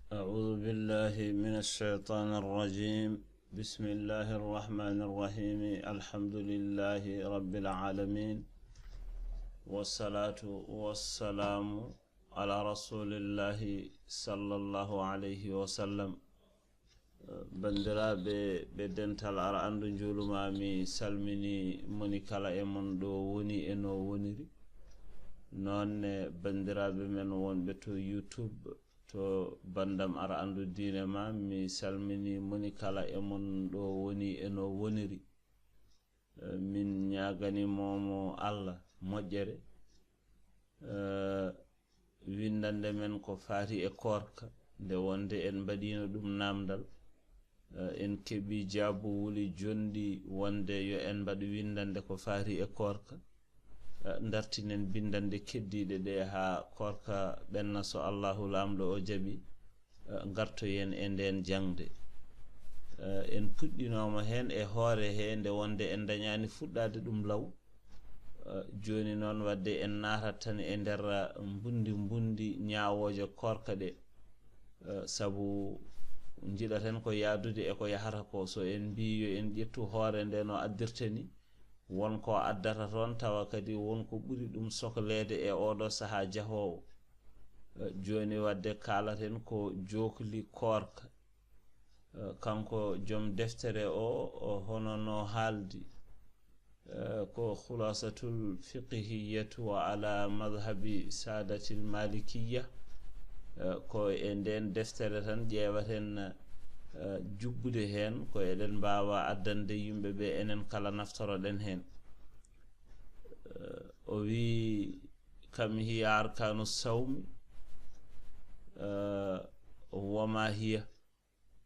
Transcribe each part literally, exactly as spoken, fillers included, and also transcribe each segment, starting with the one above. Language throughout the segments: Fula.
أعوذ بالله من الشيطان الرجيم. بسم الله الرحمن الرحيم. الحمد لله رب العالمين. والصلاة والسلام على رسول الله صلى الله عليه وسلم. Banndiraaɓe ɓe dental Ara Anndu Njuuluma, mi salmini moni kala e mon ɗo woni e no woniri. Noon ne banndiraaɓe men wonɓe to YouTube, to banndam Ara Anndu Diine Ma, mi salmini moni kala e mon ɗo woni e no woniri. Eh, min ñaagani moomo Allah moƴƴere. Eh, winndannde men ko faati e koorka, nde wonde en mbaɗiino ɗum naamndal. Eh, en keɓi jaabu wuli jonɗi wonde yo en mbaɗ winndannde ko faati e koorka. Eh, ndartinen binndannde keddiiɗe ɗe haa koorka ɓenna, so Allahu Laamɗo o jaɓi, eh, ngartoyen e ndeen jaŋde. Eh, en puɗɗinooma heen e hoore he nde wonde en ndañaani fuɗɗaade ɗum law. Eh, jooni noon, wadde en naatat tan e nder, eh, mbunndi mbunndi ñaawooje koorka ɗe. Eh, sabu njiɗaten ko yahdude e ko yahata ko. So en mbii yo en ƴettu hoore nde no addirta ni, won ko addata toon, tawa kadi won ko ɓuri ɗum sokleede e ooɗo sahaa jahoowo. Eh, jooni wadde kaalaten ko jookli koorka. Eh, kanko joom deftere o, o hono no haaldi, eh, ko Khulasatul Fiqhiyyatu wa ala madhhabi Saadatil Malikiyya. Eh, ko e ndeen deftere tan ƴeewaten, eh, jubbude heen, ko eɗen mbaawa addande yimɓe ɓe, enen kala naftoroɗen heen. Eh, o wii, kam hiya arkaanu sawmi, eh, wa ma hiya,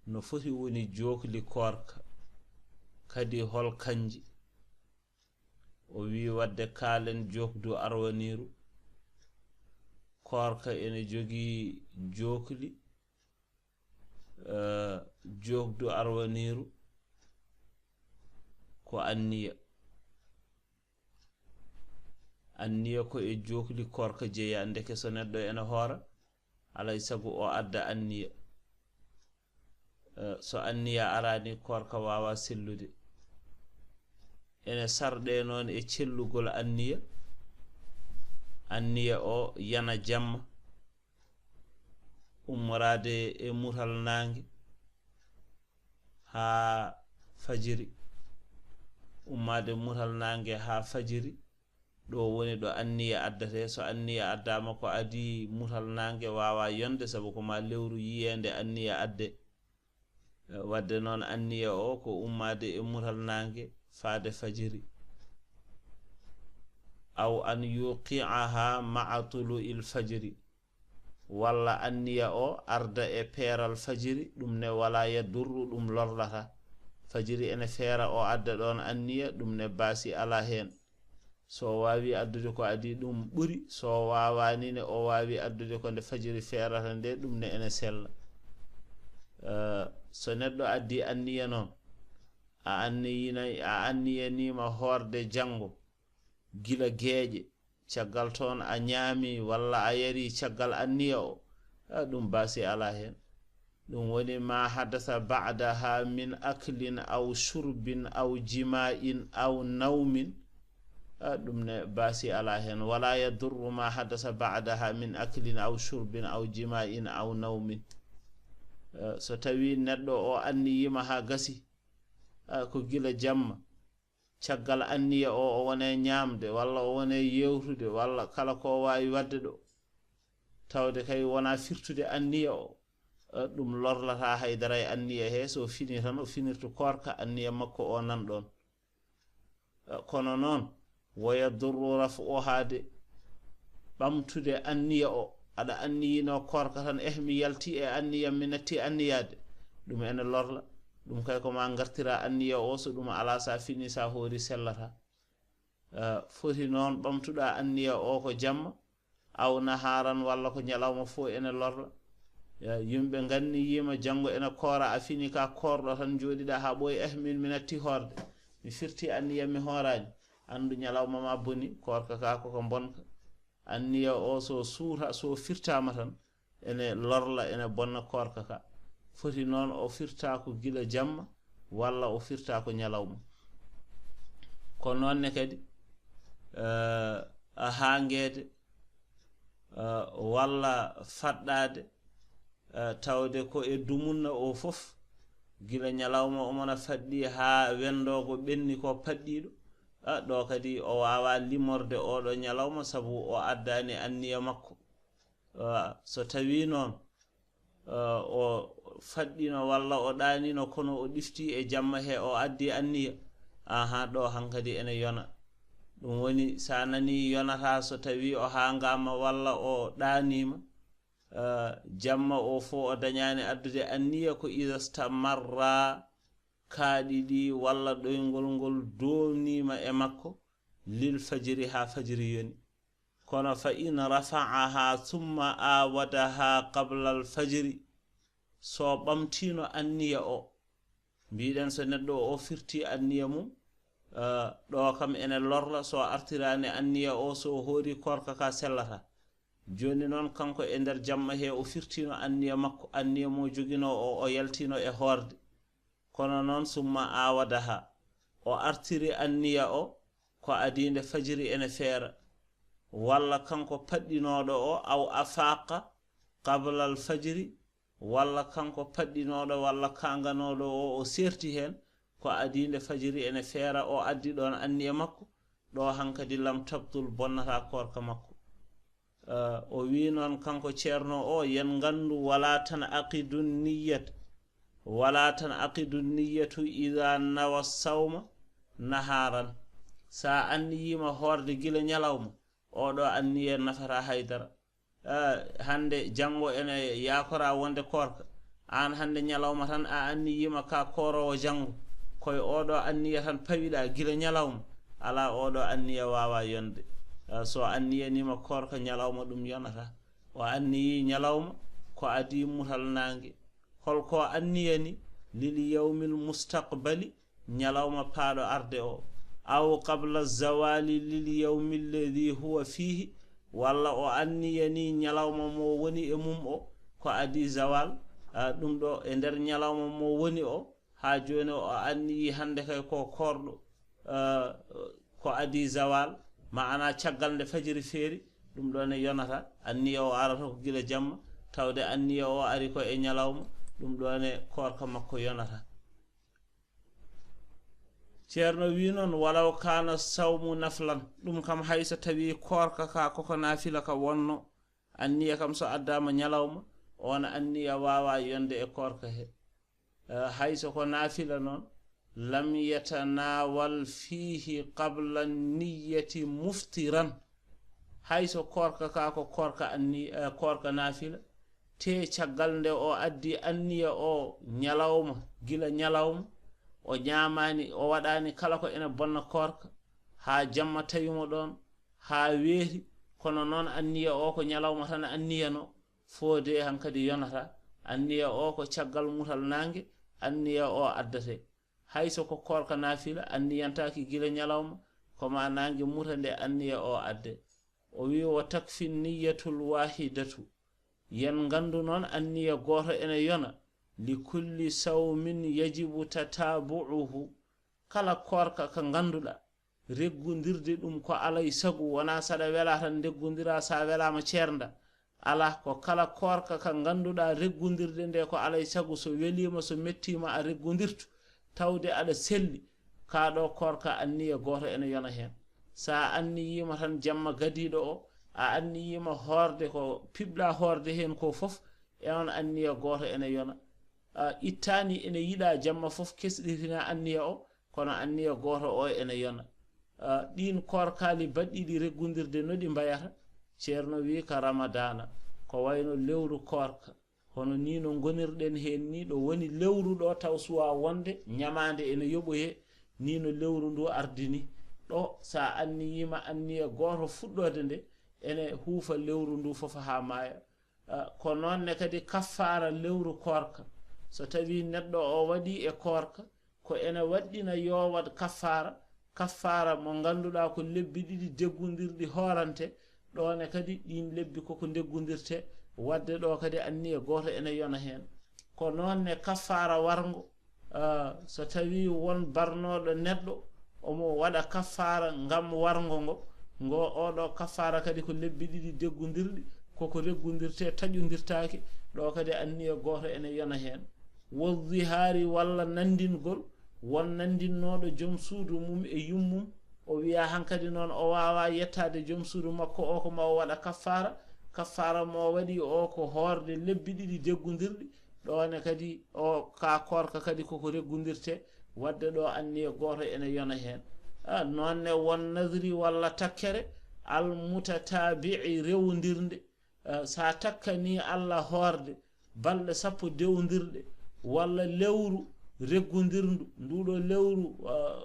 no foti woni jookli koorka, kadi hol kanji? O wii, wadde kaalen jookdu arwaniiru. Koorka ene jogii jookli, eh, jookdu arwaniiru ko anniya. Anniya ko e jookli koorka jeyaa, ndeke so neɗɗo ene hoora, alay sago o adda anniya. Eh, so anniya araani, koorka waawaa sellude. Ene sarɗee noon e cellugol anniya. Anniya o yana jamma, ummoraade e mutal naange haa fajiri, ummaade mutal naange haa fajiri, ɗo woni ɗo anniya addate. So anniya addaama, ko adii mutal naange waawaa yonde, sabu ko maa lewru yiyeende anniya adde. Eh, wadde noon, anniya o ko ummaade e mutal naange faade fajiri. Aw an yuqi'aha ma'a tulu'il fajri. Walla anniya o arda e peeral fajiri, ɗum ne wala yadurru, ɗum lorlata. Fajiri ene feera, o adda ɗoon anniya, ɗum ne baasi alaa heen. So o waawi addude ko adii, ɗum ɓuri. So o waawaani ne, o waawi addude ko nde fajiri feerata nde, ɗum ne ene sella. Eh, so neɗɗo addii anniya noon, a anniyina-, a anniyaniima hoorde janngo gila geeƴe, caggal toon a ñaami walla a yari caggal anniya o, a, ɗum baasi alaa heen. Ɗum woni ma haddasa ba'daha min aklin aw shurbin aw jima'in aw nawmin, a, ɗum ne baasi alaa heen. Wala yadurru ma haddasa ba'daha min aklin aw shurbin aw jima'in aw nawmin. A, so tawi neɗɗo o anniyiima haa gasi, a, ko gila jamma, caggal anniya o, o wone ñaamde, walla o wone yeewtude, walla kala ko o waawi waɗde ɗo, tawde kay wona firtude anniya o, eh, ɗum lorlata hay dara e anniya he. So fini tan, o finirta koorka, anniya makko o nan ɗoon. Eh, kono noon, woya durru rafu'uha de, ɓamtude anniya o, aɗa anniyino koorka tan, eh, mi yalti e anniya, mi natti anniyaade, ɗum ene lorla. Ɗum kay ko ma ngartira anniya o, so ɗum alaa, sa fini, sa hoori, sellata. Eh, foti noon ɓamtuɗa anniya o ko jamma, aw nahaaran, walla ko ñalawma fof ene lorla. Ya, yimɓe nganniyiima janngo ene koora, a fini ka koorɗo tan, jooɗiɗa haa ɓooyi, eh, min mi natti hoorde, mi firti anniya, mi hooraani. Anndu ñalawma ma boni, koorka ka koko bonka. Anniya o so suuta, so firtaama tan, ene lorla, ene bonna koorka ka. Foti noon o firta ko gila jamma, walla o firta ko ñalawma. Ko noon ne kadi, eh, a haangeede, eh, walla faɗɗaade, eh, tawde ko e dumunna o fof, gila ñalawma omona faɗɗi haa wenndoogo ɓenni ko paɗɗiiɗo. Ah, ɗo kadi o waawaa limorde oɗo ñalawma sabu o addaani anniya makko. Ah, so tawii noon, ah, o faɗɗino walla o ɗaanino kono o ɗifti e jamma he o addi anniya, aha, ɗo hankadi ene yona. Ɗum woni, so a nanii yonata so tawii o haangaama walla o ɗaaniima, ah, jamma o fof o dañaani addude anniya, ko iza stamarra, kaaɗi ɗi walla ɗoyngol ngol dooniima e makko, lil fajri, haa fajri yoni. Kono fa in rafa'aha thumma awadaha qabla al fajri, so ɓamtino anniya o, mbiɗen so neɗɗo o firti anniya mum, eh, ɗo kam ene lorla so artirani anniya o, so hoori koorka ka sellata. Joni noon kanko e nder jamma he o firtino anniya makko, anniya mo jogino o, o yaltino e hoorde. Kono noon summa awadaha, o artiri anniya o ko adii nde fajiri ene feera, walla kanko paɗɗinooɗo o, aw afaqa qabla al fajri, walla kanko paɗɗinooɗo walla kaanganooɗo o, o serti heen ko adii nde fajiri ene feera, o addi ɗoon anniya makko, ɗo hankadi lam tabtul, bonnata koorka makko. Eh, o wi noon kanko ceerno o, yen nganndu, wala tan aqidu niyat, wala tan aqidu niyatu ida nawa sawma naharan. Sa anniyima hoorde gila ñalawma, oɗo anniya nafata haydara. Eh, hannde janngo ene yakora wonde koorka, aan hannde ñalawma tan a anniyima ka koorowo janngo, koye oɗo anniya tan pawiɗa gila ñalawma, ala, oɗo anniya wawa yonde. Eh, so anniyanima koorka ñalawma, ɗum yonata. O anniyi ñalawma ko adii mutal naange. Holko anniyani? Lil yawmil mustaqbali, ñalawma paaɗo arde o. Aw qabla zawali lil yawmi alladhi huwa fihi, walla o anniyani ñalawma mo woni e mum o, ko adii zawal. Ah, ɗum ɗo e nder ñalawma mo woni o, haa jooni o anniyi hannde kay ko koorɗo, eh, ko adii zawal, maana caggal nde fajiri feeri, ɗum ɗo ne yonata. Anniya o arata ko gila jamma, tawde anniya o ari ko e ñalawma, ɗum ɗo ne koorka makko yonata. Ceerno wi noon, walaw kana sawmu naflan, ɗum kam hay so tawi koorka ka koko nafila ka wonno, anniya kam so addama ñalawma, on anniya wawa yonde e koorka he. Eh, hay so ko nafila noon, lam yatanawal fihi qabla niyati muftiran. Hay so koorka ka ko koorka anni-, eh, koorka nafila, te caggal nde o addi anniya o ñalawma, gila ñalawma, o ñaamani, o waɗani kala ko ene bonna koorka, haa jamma tawimo ɗoon, haa weeti, kono noon anniya o ko ñalawma tan anniyano, foode hankadi yonata. Anniya o ko caggal mutal naange anniya o addate. Hay so ko koorka nafila, anniyantaaki gila ñalawma, ko ma naange muta nde anniya o adde. O wi, wa takfi niyatul wahidatu. Yen nganndu noon anniya gooto ene yona. Li kulli sawmin yajibu tatabu'uhu. Kala koorka ka ngannduɗa, reggundirde ɗum ko alay sagu, wona saɗa wela tan ndeggundira, sa welama ceernda. Ala, ko kala koorka ka ngannduɗa reggundirde nde ko alay sagu, so welima, so mettima a reggundirtu, tawde aɗa selli, ka ɗo koorka anniya gooto ene yona heen. Sa anniyima tan jamma gadiiɗo o, a anniyima hoorde ko piɓɗa hoorde heen ko fof, e on anniya gooto ene yona. A ittani ene yiɗa jamma fof kesɗitina anniya o, kono anniya gooto o ene yona. Ah, ɗin koorkaali baɗɗiɗi reggundirde no ɗi mbayata? Ceerno wi ka Ramadaana, ko wayno lewru koorka. Hono ni no ngonirɗen heen ni, ɗo woni lewru ɗo taw suwa wonde ñamaande ene yoɓoye, ni no lewru ndu ardini. Ɗo sa anniyima anniya gooto fuɗɗode nde, ene huufa lewru ndu fof haa maaya. Ah, ko noon ne kadi kaffaara lewru koorka. So tawi neɗɗo o waɗi e koorka, ko ene waɗɗina yo waɗ kaffaara, kaffaara mo ngannduɗaa ko lebbi ɗiɗi deggundirɗi hoorante, ɗo ne kadi ɗin lebbi koko deggundirte, Wadde ɗo kadi anniya gooto ene yona heen. Ko noon ne kaffaara warngo, ah, so tawii won barnooɗo neɗɗo, omo waɗa kaffaara ngam warngo ngo, ngo oɗo kaffaara kadi ko lebbi ɗiɗi deggundirɗi, koko reggundirte, taƴondirtaaki, ɗo kadi anniya gooto ene yona heen. Wo zihaari walla nanndingol, won nanndinnooɗo joom suudu mum e yummum, o wiya hankadi noon o waawaa yettaade joom suudu makko o ko ma o waɗa kaffaara, kaffaara mo o waɗi o ko hoorde lebbi ɗiɗi deggundirɗi, ɗo ne kadi o ka koorka kadi koko reggundirte, wadde ɗo anniya gooto ene yona heen. Ah, noon ne won nadri walla takkere, al mutataabi'i rewondirnde, ah, sa takkani Allah hoorde balɗe sappo dewondirɗe, walla lewru reggundirndu, nduɗo lewru, ah,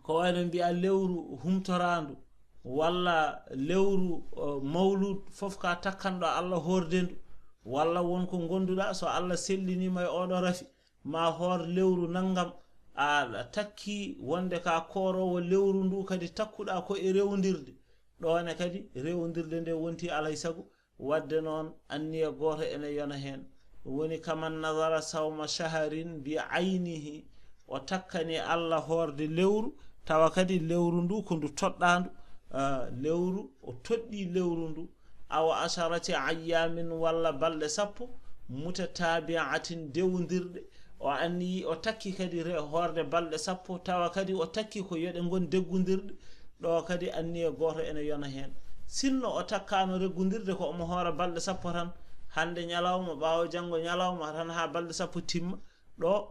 ko wayno mbiya lewru humtoraandu, walla lewru, ah, mawlud, fof ka takkanɗo Allah hoordendu, walla won ko ngonduɗa so Allah sellinima e oɗo rafi, ma hoor lewru nanngam, a takki wonde ka kooroowo lewru ndu kadi takkuɗa ko e rewondirde, ɗo ne kadi rewondirde nde wonti alay sago, wadde noon anniya gooto ene yona heen. Ɗum woni kaman nadara sawma shaharin bi aynihi, o takkani Allah hoorde lewru, tawa kadi lewru ndu ko ndu toɗɗaandu, ah, lewru, o toɗɗi lewru ndu, aw asharati ayyamin walla balɗe sappo, mutataabi'atin dewondirɗe, o anniyi o takki kadi re-, hoorde balɗe sappo, tawa kadi o takki ko yoɗe ngon deggundirɗe, ɗo kadi anniya gooto ene yona heen. Sinno o takkaano reggundirde ko omo hoora balɗe sappo tan, hannde ñalawma, ɓaawo janngo ñalawma tan haa balɗe sappo timma, ɗo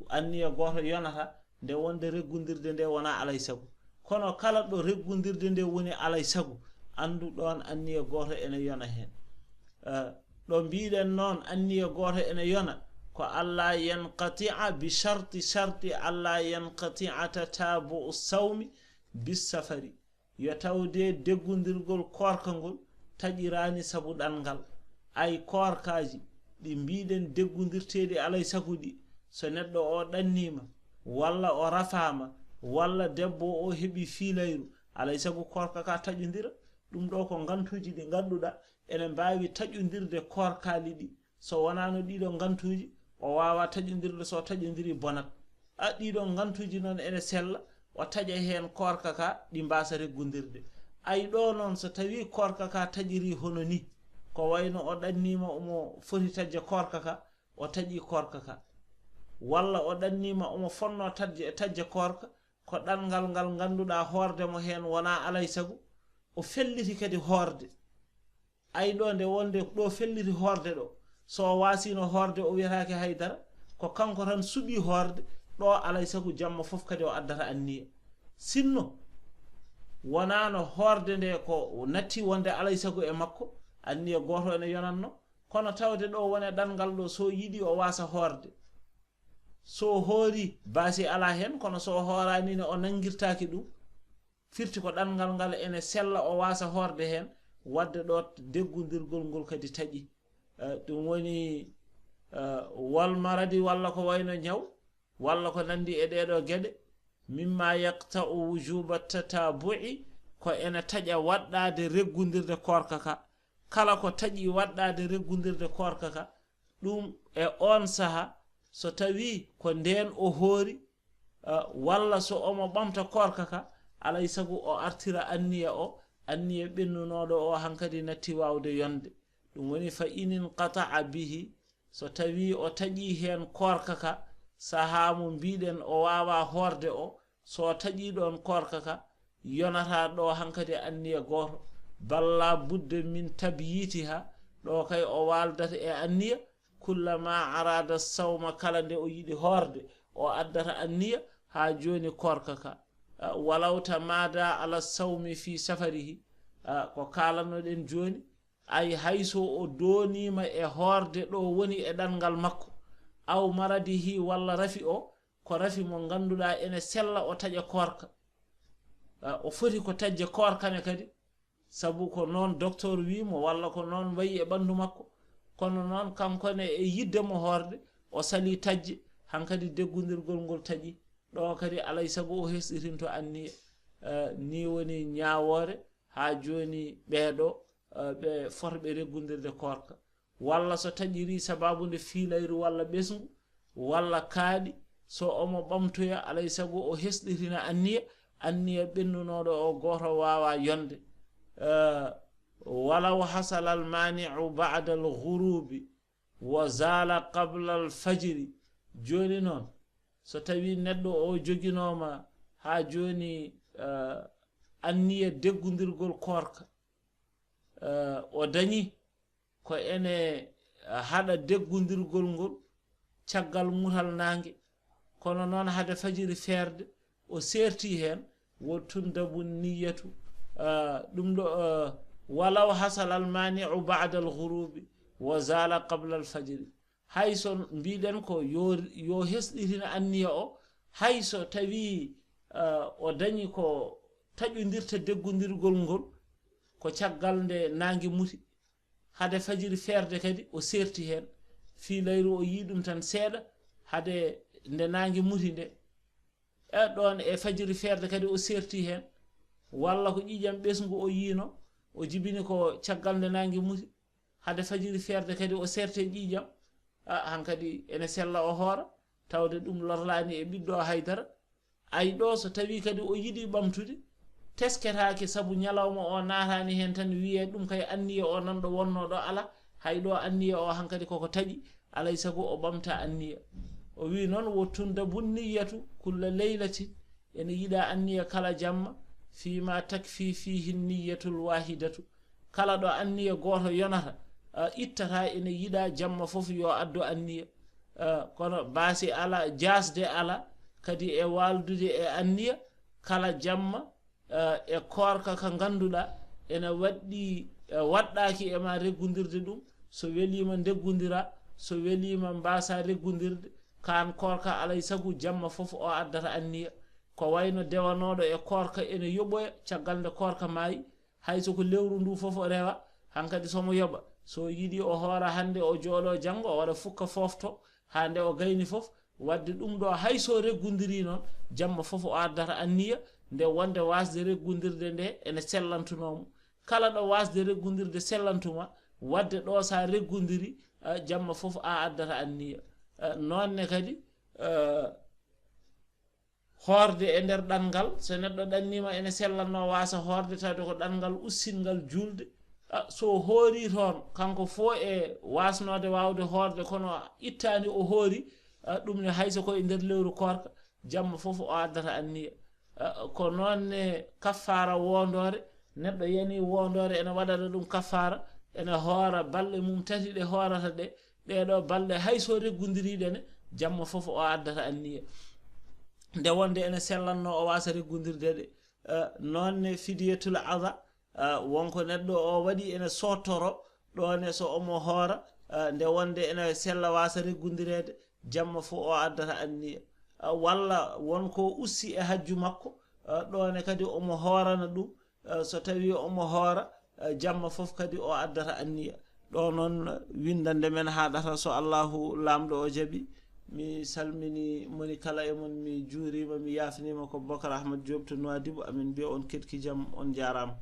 anniya gooto yonata, nde wonde reggundirde nde wona alay sago. Kono kala ɗo reggundirde nde woni alay sago, anndu ɗoon anniya gooto ene yona heen. Eh, ɗo mbiɗen noon anniya gooto ene yona, ko alla yanqati'a bi sharti, sharti alla yanqati'a tataabu'u sawmi bis safari. Yo tawde deggundirgol koorka ngol taƴiraani sabu ɗanngal. Ay koorkaaji ɗi mbiɗen deggundirteeɗi alay sago ɗi, so neɗɗo o ɗanniima, walla o rafaama, walla debbo o heɓi fiilayru, alay sago koorka ka taƴondira. Ɗum ɗo ko ngantuuji ɗi ngannduɗaa ene mbaawi taƴondirde koorkaali ɗi. So wonaano ɗiɗo ngantuuji, o waawaa taƴondirde, so taƴondiri bonat. A ɗiɗo ngantuuji noon ene sella, o taƴa heen koorka ka, ɗi mbaasa reggundirde. Ay ɗo noon, so tawii koorka ka taƴirii hono ni, ko wayno o ɗanniima omo foti taƴde koorka ka, o taƴi koorka ka. Walla o ɗanniima omo fotnoo taƴde, taƴde koorka, ko ɗanngal ngal ngannduɗaa hoorde mo heen wonaa alay sago, o felliti kadi hoorde. Ay ɗo nde wonde ɗo felliti hoorde ɗo, so o waasino hoorde o wiyataake hay dara, ko kanko tan suɓi hoorde ɗo, alay sago jamma fof kadi o addata anniya. Sinno wonaano hoorde nde ko natti wonde alay sago e makko, anniya gooto ene yonatno, kono tawde ɗo wone ɗanngal ɗo so yiɗi o waasa hoorde. So hoori baasi alaa heen, kono so o hooraani ne o nanngirtaaki ɗum. Firti ko ɗanngal ngal ene sella, o waasa hoorde heen, wadde ɗo deggundirgol ngol kadi taƴi. Eh, ɗum woni, eh, wal maradi walla ko wayno ñaw, walla ko nanndi e ɗeeɗo geɗe, mimma yaqta'u wujuba tatabu'i, ko ene taƴa waɗɗaade reggundirde koorka ka. Kala ko taƴi waɗɗaade reggundirde koorka ka, ɗum e oon saha, so tawii ko ndeen o hoori, ah, walla so omo ɓamta koorka ka, alay sago o artira anniya o, anniya ɓennunooɗo o hankadi natti waawde yonde. Ɗum woni fa in inqata'a bihi, so tawii o taƴii heen koorka ka, sahaa mo mbiɗen o waawaa hoorde o, so o taƴii ɗoon koorka ka, yonata ɗo hankadi anniya gooto, bal la budda min tabyitiha, ɗo kay o waaldata e anniya, kullama arada sawma, kala nde o yiɗi hoorde, o addata anniya, haa jooni koorka ka. Ah, walaw tamada ala sawmi fi safarihi, ah, ko kaalanoɗen jooni, ay hay so o dooniima e hoorde ɗo woni e ɗanngal makko, aw maradihi walla rafi o, ko rafi mo ngannduɗaa ene sella o taƴa koorka. Ah, o foti ko taƴde koorka ne kadi, sabu ko noon docteur wii mo, walla ko noon wayi e ɓanndu makko. Kono noon, kanko ne e yiɗde mo hoorde, o salii taƴde, hankadi deggundirgol ngol taƴi. Ɗo kadi alay sago o hesɗitinto anniya. Eh, ni woni ñaawoore, haa jooni ɓeeɗo, ɓe forɓe reggundirde koorka, walla so taƴirii sabaabu nde fiilayru walla ɓesngu walla kaaɗi, so omo ɓamtoya, alay sago o hesɗitina anniya, anniya ɓennunooɗo o gooto waawaa yonde. Walaw hasala almaani'u ba'da alghurubi wa zaala qabla alfajri. Jooni noon, so tawii neɗɗo o joginooma haa jooni anniya deggundirgol koorka, o dañi ko ene haɗa deggundirgol ngol caggal mutal naange, kono noon hade fajiri feerde o seerti heen, wo tundabu niyatu. Ɗum ɗo, walaw hasala almaani'u ba'da alghurubi wa zaala qabla alfajri. Hay so mbiɗen ko yo, yo hesɗitin anniya o, hay so tawii o dañi ko taƴondirta deggundirgol ngol ko caggal nde naange muti, hade fajiri feerde kadi o seerti heen, fiilayru o yii ɗum tan seeɗa hade nde naange muti nde. E ɗoon e fajiri feerde kadi o seerti heen, walla ko ƴiiƴam ɓesngu o yiino, o jibini ko caggal nde naange muti, hade fajiri feerde kadi o seerte ƴiiƴam. A, hankadi ene sella o hoora, tawde ɗum lorlaani e ɓiɗɗo haydara. Ay ɗo so tawii kadi o yiɗi ɓamtude, tesketaake sabu ñalawma o naataani heen tan wiyee ɗum kay anniya o nan ɗo wonnoo ɗo alaa, hay ɗo anniya o hankadi koko taƴi, alay sago o ɓamta anniya. O wii noon, wo tundabu niyatu kulla leylatin, ene yiɗa anniya kala jamma, fii ma takfi fiihi niyatul waahidatu, kala ɗo anniya gooto yonata, ittata, ene yiɗa jamma fof yo addu anniya. Kono baasi alaa, jaasde alaa kadi e waaldude e anniya kala jamma e koorka ka ngannduɗaa ene waɗɗi, waɗɗaaki e ma reggundirde ɗum, so weliima ndeggundira, so weliima mbaasa reggundirde, kaan koorka alay sago jamma fof o addata anniya. Ko wayno dewanooɗo e koorka ene yoɓoya caggal nde koorka maayi, hay so ko lewru ndu fof o rewa, hankadi somo yoɓa, so yiɗi o hoora hannde o jooɗo janngo o waɗa fukka foofto haa nde o gayni fof. Wadde ɗum ɗo hay so reggundiri noon, jamma fof o addata anniya nde wonde wasde reggundirde nde ene sellantunoo mo. Kala ɗo wasde reggundirde sellantuma, wadde ɗo sa reggundiri, jamma fof a addata anniya. Noonne kadi hoorde e nder ɗanngal, so neɗɗo ɗanniima ene sellatnoo waasa hoorde tawde ko ɗanngal ussinngal juulde. So hoori toon kanko fof e waasnoode waawde hoorde kono ittaani o hoori, ɗum ne hay so ko e nder lewru koorka, jamma fof o addata anniya. Ko noon ne kaffaara woondoore, neɗɗo yani woondoore ene waɗana ɗum kaffaara, ene hoora balɗe mum tati ɗe hoorata ɗe, ɗee ɗo balɗe hay so reggundiriɗe ne, jamma fof o addata anniya nde wonde ene sellatnoo o waasa reggundirde ɗe. Noon ne fidiyatul ada, wonko neɗɗo o waɗi ene sottoro ɗo ne so omo hoora, nde wonde ene sella waasa reggundireede, jamma fof o addata anniya. Walla won ko ussi e hajju makko, ɗo ne kadi omo hoorana ɗum, so tawi omo hoora, jamma fof kadi o addata anniya. Ɗo noon winndannde men haaɗata, so Allahu laamɗo o jaɓi. Mi salmini moni kala e mon, mi juurima, mi yaafnima. Ko Bokar Ahmad Diop to Nouadhibou, amin mbiya on ketki jam, on njaarama.